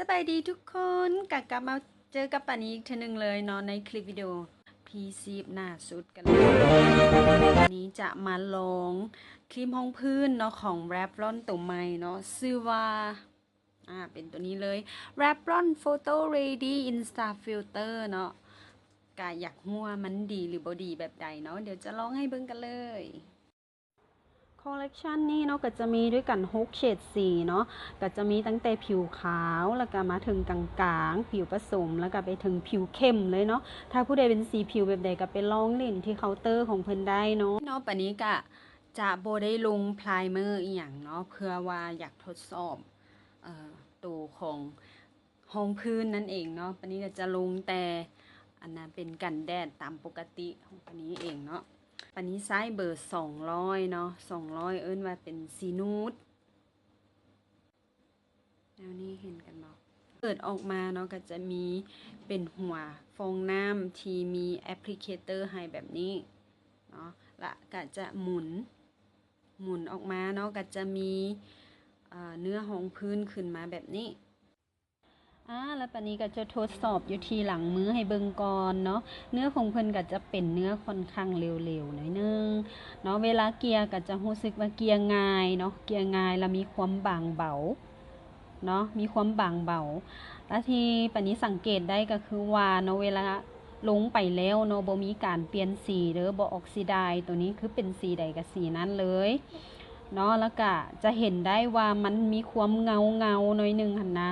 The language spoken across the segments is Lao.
ສະບາຍດີທຸກຄົນ ກະກັບມາເຈີກັບປານີອີກເທື່ອໜຶ່ງເລີຍເນາະ ໃນຄລິບວິດີໂອທີ່ຊີບໜ້າສຸດກັນເລີຍ. ວັນນີ້ຈະມາລອງຄຣີມຮອງພື້ນເນາະ ຂອງ Revlon ໂຕໃໝ່ເນາະ ຊື່ວ່າ ອ່າ ເປັນໂຕນີ້ເລີຍ Revlon Photo Ready Insta Filter ເນາະ. ກະຢາກຮູ້ວ່າມັນດີຫຼືບໍ່ດີແບບໃດເນາະ ດຽວຈະລອງໃຫ້ເບິ່ງກັນເລີຍ. ຄອລເລັກຊັນນີ້ເນາະ ກະຈະມີດ້ວຍກັນຫົກເສດສີເນາະ ກະຈະມີຕັ້ງແຕ່ຜິວຂາວ ແລ້ວກະມາເຖິງກາງໆ ຜິວປະສົມ ແລ້ວກະໄປເຖິງຜິວເຂັ້ມເລີຍເນາະ. ຖ້າຜູ້ໃດເປັນສີຜິວແບບໃດ ກະໄປລອງຫຼິ້ນທີ່ເຄົາເຕີຂອງເພິ່ນໄດ້ເນາະ. ເນາະ ປານີກະຈະບໍ່ໄດ້ລົງ primer ອີ່ຫຍັງເນາະ ເພື່ອວ່າຢາກທົດສອບ ເອີ ໂຕຂອງຮອງພື້ນນັ້ນເອງເນາະ. ປານີກະຈະລົງແຕ່ອັນນັ້ນ ເປັນກັນແດດຕາມປົກກະຕິຂອງປານີເອງເນາະ. ປານີໃຊ້ເບີສອງຮ້ອຍເນາະ ສອງຮ້ອຍ ເອີ້ນວ່າເປັນສີນູດ ແນວນີ້ເຫັນກັນບໍ່? ເປີດອອກມາເນາະ ກະຈະມີເປັນຫົວຟອງນ້ຳທີ່ມີ applicator ໃຫ້ແບບນີ້ເນາະ ລະກະຈະໝູນ ໝູນອອກມາເນາະ ກະຈະມີ ເອີ ເນື້ອຮອງພື້ນຂຶ້ນມາແບບນີ້. ອາ ລະປານີກະຈະທົດສອບຢູ່ທີ່ຫຼັງມືໃຫ້ເບິ່ງກ່ອນເນາະ. ເນື້ອຂອງເພິ່ນກະຈະເປັນເນື້ອຂ້ອນຂ້າງເຫຼວໆ ໜ້ອຍໜຶ່ງເນາະ. ເວລາເກ່ຍກະຈະຮູ້ສຶກວ່າເກ່ຍງ່າຍເນາະ ເກ່ຍງ່າຍ ລະມີຄວາມບາງເບົາເນາະ ມີຄວາມບາງເບົາ. ລະທີ່ປານີສັງເກດໄດ້ກະຄືວ່າເນາະ ເວລາລົງໄປແລ້ວເນາະ ບໍ່ມີການປ່ຽນສີເດີ ບໍ່ອອກຊິດາຍ ໂຕນີ້ຄືເປັນສີໃດກະສີນັ້ນເລີຍເນາະ. ລະກະຈະເຫັນໄດ້ວ່າມັນມີຄວາມເງົາໆ ໜ້ອຍໜຶ່ງຫັ້ນນະ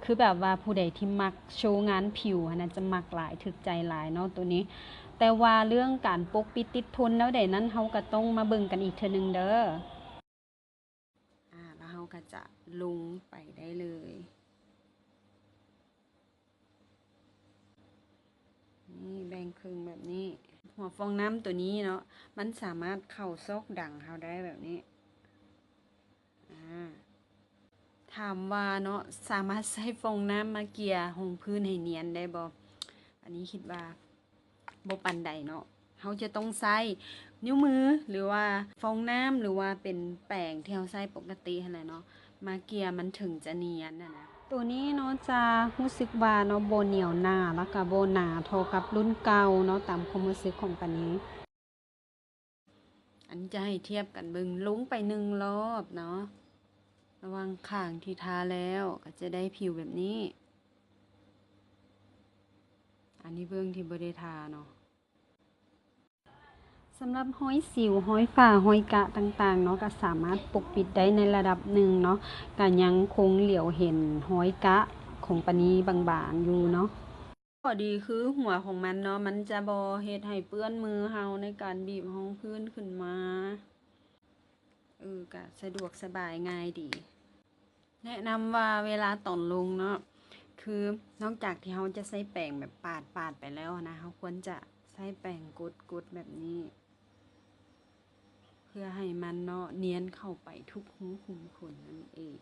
ຄືແບບວ່າຜູ້ໃດທີ່ມັກໂຊງານຜິວຫັ້ນນະ ຈະມັກຫຼາຍ ຖືກໃຈຫຼາຍເນາະໂຕນີ້. ແຕ່ວ່າເລື່ອງການປົກປິດຕິດທົນແນວໃດນັ້ນ ເຮົາກະຕ້ອງມາເບິ່ງກັນອີກເທື່ອໜຶ່ງເດີ. ອາ ລະເຮົາກະຈະລົງໄປໄດ້ເລີຍ. ນີ້ ແບ່ງເຄິ່ງແບບນີ້. ຫົວຟອງນ້ຳໂຕນີ້ເນາະ ມັນສາມາດເຂົ້າຊອກດັງເຮົາໄດ້ແບບນີ້. ອາ ຖາມວ່າເນາະ ສາມາດໃຊ້ຟອງນ້ຳມາເກ່ຍຮອງພື້ນໃຫ້ນຽນໄດ້ບໍ່? ອັນນີ້ຄິດວ່າບໍ່ປານໃດເນາະ. ເຮົາຈະຕ້ອງໃຊ້ນິ້ວມື ຫຼືວ່າຟອງນ້ຳ ຫຼືວ່າເປັນແປງທີ່ເຮົາໃຊ້ປົກກະຕິຫັ້ນແຫຼະເນາະ ມາເກ່ຍມັນເຖິງຈະນຽນຫັ້ນນະ. ໂຕນີ້ເນາະ ຈະຮູ້ສຶກວ່າເນາະ ບໍ່ໜຽວໜາ ລະກະບໍ່ໜາເທົ່າກັບລຸ້ນເກົ່າເນາະ ຕາມຄວາມຮູ້ສຶກຂອງປານີ. ອັນນີ້ຈະໃຫ້ທຽບກັນເບິ່ງ ລົງໄປໜຶ່ງລອບເນາະ ລະຫວ່າງຂ້າງທີ່ທາແລ້ວກະຈະໄດ້ຜິວແບບນີ້. ອັນນີ້ເບື້ອງທີ່ບໍ່ໄດ້ທາເນາະ. ສຳລັບຮອຍສິວ ຮອຍຝ້າ ຮອຍກະຕ່າງໆເນາະ ກະສາມາດປົກປິດໄດ້ໃນລະດັບໜຶ່ງເນາະ ກະຍັງຄົງຫຼຽວເຫັນຮອຍກະຂອງປານີບາງໆຢູ່ເນາະ. ຂໍ້ດີຄືຫົວຂອງມັນເນາະ ມັນຈະບໍ່ເຮັດໃຫ້ເປື້ອນມືເຮົາໃນການບີບຮອງພື້ນຂຶ້ນມາ. ເອີ ກະສະດວກສະບາຍງ່າຍດີ. ແນະນຳວ່າເວລາຕອນລົງເນາະ ຄືນອກຈາກທີ່ເຮົາຈະໃຊ້ແປງແບບປາດໆໄປແລ້ວນະ ເຮົາຄວນຈະໃຊ້ແປງກົດໆແບບນີ້ ເພື່ອໃຫ້ມັນເນາະ ນຽນເຂົ້າໄປທຸກຮູຂຸມຂົນນັ້ນເອງ.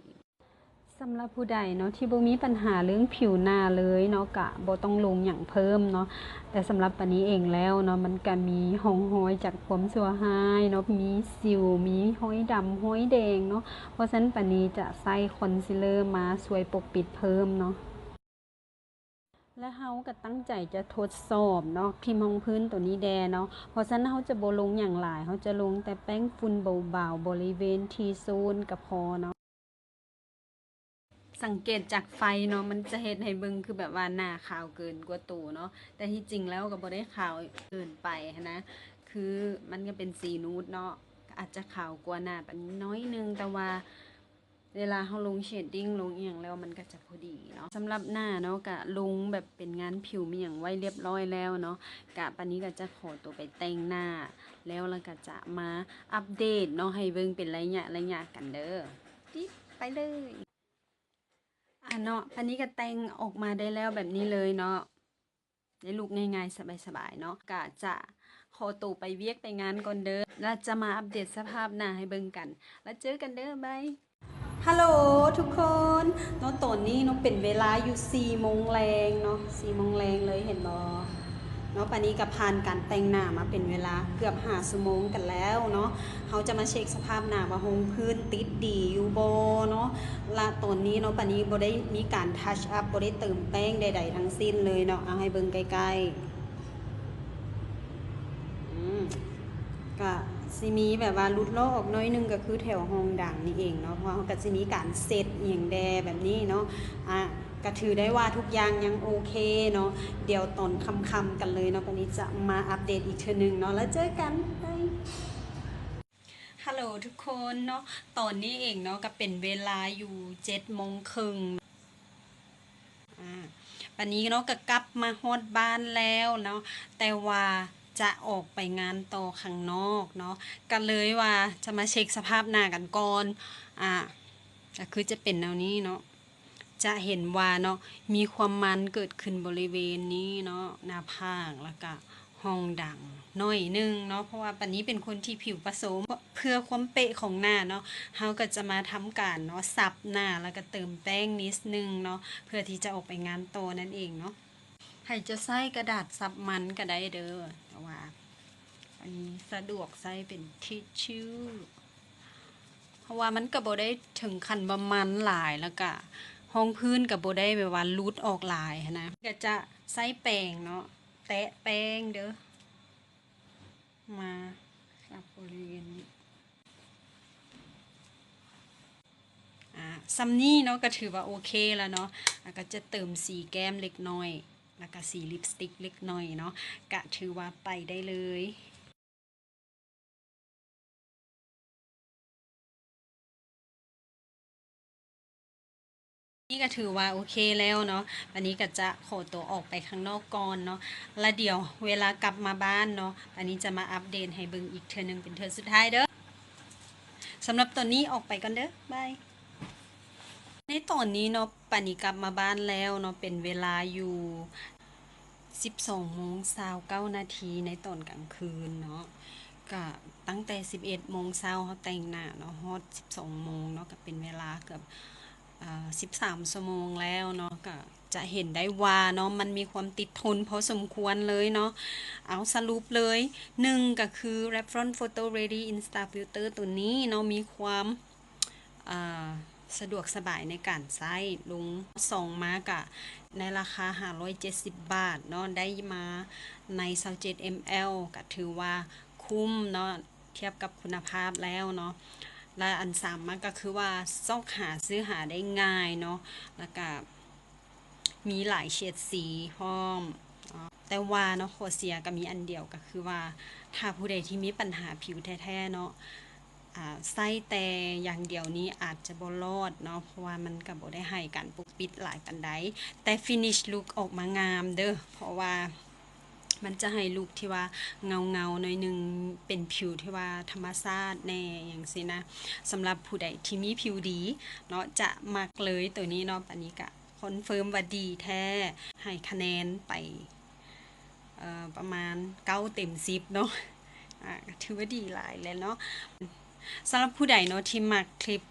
ສຳລັບຜູ້ໃດເນາະ ທີ່ບໍ່ມີບັນຫາເລື່ອງຜິວໜ້າເລີຍເນາະ ກະບໍ່ຕ້ອງລົງຫຍັງເພີ່ມເນາະ. ແຕ່ສຳລັບປານີເອງແລ້ວເນາະ ມັນກະມີຮ່ອງຮອຍຈາກຄວາມຊົ່ວຮ້າຍເນາະ ມີສິວ ມີຮອຍດຳ ຮອຍແດງເນາະ ເພາະສະນັ້ນປານີຈະໃຊ້ຄອນຊີເລີມາຊ່ວຍປົກປິດເພີ່ມເນາະ. ແລະເຮົາກະຕັ້ງໃຈຈະທົດສອບເນາະ ຄຣີມຮອງພື້ນໂຕນີ້ແດ່ເນາະ ເພາະສະນັ້ນເຮົາຈະບໍ່ລົງຫຍັງຫຼາຍ ເຮົາຈະລົງແຕ່ແປ້ງຝຸ່ນເບົາໆ ບໍລິເວນ T-zone ກະພໍເນາະ. ສັງເກດຈາກໄຟເນາະ ມັນຈະເຮັດໃຫ້ເບິ່ງຄືແບບວ່າໜ້າຂາວເກີນກວ່າໂຕເນາະ ແຕ່ທີ່ຈິງແລ້ວກະບໍ່ໄດ້ຂາວເກີນໄປຫັ້ນນະ ຄືມັນກະເປັນສີນູດເນາະ ອາດຈະຂາວກວ່າໜ້າປານນີ້ໜ້ອຍໜຶ່ງ ແຕ່ວ່າ ເວລາເຮົາລົງເຊດດິ້ງ ລົງອີ່ຫຍັງແລ້ວມັນກະຈະພໍດີເນາະ. ສຳລັບໜ້າເນາະ ກະລົງແບບເປັນງານຜິວມີຫຍັງໄວ້ລຽບຮ້ອຍແລ້ວເນາະ ກະປານີກະຈະຂໍໂຕໄປແຕ່ງໜ້າແລ້ວ ລະກະຈະມາອັບເດດເນາະ ໃຫ້ເບິ່ງເປັນໄລຍະໄລຍະກັນເດີ. ຕິດ ໄປເລີຍ. ອາເນາະ ປານີກະແຕ່ງອອກມາໄດ້ແລ້ວແບບນີ້ເລີຍເນາະ. ໄດ້ລຸກງ່າຍໆ ສະບາຍໆເນາະ ກະຈະຂໍໂຕໄປວຽກໄປງານກ່ອນເດີ ລະຈະມາອັບເດດສະພາບໜ້າໃຫ້ເບິ່ງກັນ ລະເຈີກັນເດີ ບາຍ. ຮາໂຫຼ ທຸກຄົນເນາະ ຕອນນີ້ເນາະ ເປັນເວລາຢູ່ສີ່ໂມງແລງເນາະ ສີ່ໂມງແລງເລີຍ ເຫັນບໍ່? ເນາະ ປານີກໍຜ່ານການແຕ່ງໜ້າມາເປັນເວລາເກືອບຫ້າຊົ່ວໂມງກັນແລ້ວເນາະ. ເຮົາຈະມາເຊັກສະພາບໜ້າວ່າຮອງພື້ນຕິດດີຢູ່ບໍ່ເນາະ. ລະຕອນນີ້ເນາະ ປານີບໍ່ໄດ້ມີການທັດອັບ ບໍ່ໄດ້ເຕີມແປ້ງໃດໆທັງສິ້ນເລີຍເນາະ. ເອົາໃຫ້ເບິ່ງໃກ້ໆ ອືມ ກະຊິມີແບບວ່າຫຼຸດຫຼໍ່ອອກໜ້ອຍໜຶ່ງ ກໍຄືແຖວຮ່ອງດັງນີ້ເອງເນາະ. ເພາະວ່າເຮົາກໍຊິມີການເຊັດອີ່ຫຍັງແດ່ແບບນີ້ເນາະ. ອາ ກະຖືໄດ້ວ່າທຸກຢ່າງຍັງໂອເຄເນາະ. ດຽວຕອນຄ່ຳໆກັນເລີຍເນາະ ປານີຈະມາອັບເດດອີກເທື່ອໜຶ່ງເນາະ. ແລ້ວເຈີກັນ ບາຍ. ຮັລໂຫຼທຸກຄົນເນາະ ຕອນນີ້ເອງເນາະ ກໍເປັນເວລາຢູ່ເຈັດໂມງເຄິ່ງ. ອາ ປານີເນາະ ກໍກັບມາຮອດບ້ານແລ້ວເນາະ ແຕ່ວ່າຈະອອກໄປງານຕໍ່ຂ້າງນອກເນາະ. ກໍເລີຍວ່າຈະມາເຊັກສະພາບໜ້າກັນກ່ອນ. ອາ ກໍຄືຈະເປັນແນວນີ້ເນາະ. ຈະເຫັນວ່າເນາະ ມີຄວາມມັນເກີດຂຶ້ນບໍລິເວນນີ້ເນາະ ໜ້າຜາກ ແລ້ວກະຮ່ອງດັງໜ້ອຍໜຶ່ງເນາະ. ເພາະວ່າປານີເປັນຄົນທີ່ຜິວປະສົມ ເພື່ອຄວາມເປະຂອງໜ້າເນາະ ເຮົາກໍຈະມາທຳການເນາະ ສັບໜ້າ ແລ້ວກະເຕີມແປ້ງນິດໜຶ່ງເນາະ ເພື່ອທີ່ຈະອອກໄປງານຕໍ່ນັ້ນເອງເນາະ. ໃຜຈະໃຊ້ກະດາດສັບມັນກໍໄດ້ເດີ ແຕ່ວ່າອັນນີ້ສະດວກໃຊ້ເປັນທິດຊູ. ເພາະວ່າມັນກໍບໍ່ໄດ້ເຖິງຂັ້ນວ່າມັນຫຼາຍ ແລ້ວກະຮອງພື້ນກໍບໍ່ໄດ້ແບບວ່າຫຼຸດອອກຫຼາຍຫັ້ນນະ. ກໍຈະໃຊ້ແປງເນາະ ແຕະແປ້ງເດີ ມາກັບບໍລິເວນນີ້. ອາ ສ່ຳນີ້ເນາະ ກໍຖືວ່າໂອເຄແລ້ວເນາະ. ອາ ກໍຈະເຕີມສີແກ້ມເລັກນ້ອຍ ແລ້ວກະສີລິບສະຕິກເລັກນ້ອຍເນາະ ກະຖືວ່າໄປໄດ້ເລີຍ. ນີ້ກໍຖືວ່າໂອເຄແລ້ວເນາະ. ອັນນີ້ກໍຈະຂໍຕົວອອກໄປຂ້າງນອກກ່ອນເນາະ ລະດຽວເວລາກັບມາບ້ານເນາະ ອັນນີ້ຈະມາອັບເດດໃຫ້ເບິ່ງອີກເທື່ອໜຶ່ງເປັນເທື່ອສຸດທ້າຍເດີ. ສຳລັບຕອນນີ້ອອກໄປກ່ອນເດີ ບາຍ. ໃນຕອນນີ້ເນາະ ປານີກັບມາບ້ານແລ້ວເນາະ ເປັນເວລາຢູ່ ສິບສອງໂມງຊາວເກົ້ານາທີໃນຕອນກາງຄືນເນາະ. ກະຕັ້ງແຕ່ສິບເອັດໂມງເຊົ້າເຮົາແຕ່ງໜ້າເນາະ ຮອດສິບສອງໂມງເນາະ ກະເປັນເວລາເກືອບ ເອີ ສິບສາມຊົ່ວໂມງແລ້ວເນາະ. ກະຈະເຫັນໄດ້ວ່າເນາະ ມັນມີຄວາມຕິດທົນພໍສົມຄວນເລີຍເນາະ. ເອົາສະຫຼຸບເລີຍ ໜຶ່ງ ກະຄື Revlon Photo Ready Insta Filter ໂຕນີ້ເນາະ ມີຄວາມ ອ່າ ສະດວກສະບາຍໃນການໃຊ້. ລົງ ສອງ ມາກະໃນລາຄາຫ້າຮ້ອຍເຈັດສິບບາດເນາະ ໄດ້ມາໃນຊາວເຈັດເອັມແອລ ກະຖືວ່າຄຸ້ມເນາະ ທຽບກັບຄຸນນະພາບແລ້ວເນາະ. ລະອັນສາມມາກະຄືວ່າຊອກຫາ ຊື້ຫາໄດ້ງ່າຍເນາະ ລະກະ ມີຫຼາຍເສດສີພ້ອມເນາະ. ແຕ່ວ່າເນາະ ຂໍ້ເສຍກໍມີອັນດຽວ ກໍຄືວ່າຖ້າຜູ້ໃດທີ່ມີບັນຫາຜິວແທ້ໆເນາະ ອາ ໃຊ້ແຕ່ຢ່າງດຽວນີ້ອາດຈະບໍ່ລອດເນາະ ເພາະວ່າມັນກໍບໍ່ໄດ້ໃຫ້ການປົກປິດຫຼາຍປານໃດ ແຕ່ finish look ອອກມາງາມເດີ ເພາະວ່າມັນຈະໃຫ້ look ທີ່ວ່າເງົາໆໜ້ອຍໜຶ່ງ ເປັນຜິວທີ່ວ່າທຳມະຊາດແດ່ຫຍັງຊີ້ນະ. ສຳລັບຜູ້ໃດທີ່ມີຜິວດີເນາະ ຈະມັກເລີຍໂຕນີ້ເນາະ. ອັນນີ້ກະ ຄອນເຟີມວ່າດີແທ້ ໃຫ້ຄະແນນໄປ ເອີ ປະມານເກົ້າເຕັມສິບເນາະ. ອາ ຖືວ່າດີຫຼາຍແລ້ວເນາະ. ສຳລັບຜູ້ໃດເນາະທີ່ມັກຄລິບ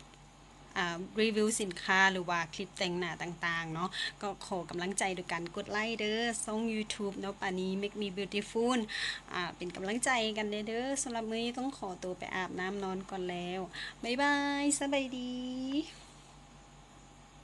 ອາ ຣີວິວສິນຄ້າ ຫຼືວ່າຄລິບແຕ່ງໜ້າຕ່າງໆເນາະ ກໍຂໍກຳລັງໃຈໂດຍການກົດໄລເດີ ຊ່ອງ YouTube ເນາະ ປານີ Make Me Beautiful ອາ ເປັນກຳລັງໃຈກັນແດ່ເດີ. ສຳລັບມື້ນີ້ຕ້ອງຂໍຕົວໄປອາບນ້ຳນອນກ່ອນແລ້ວ. ບາຍບາຍ ສະບາຍດີ.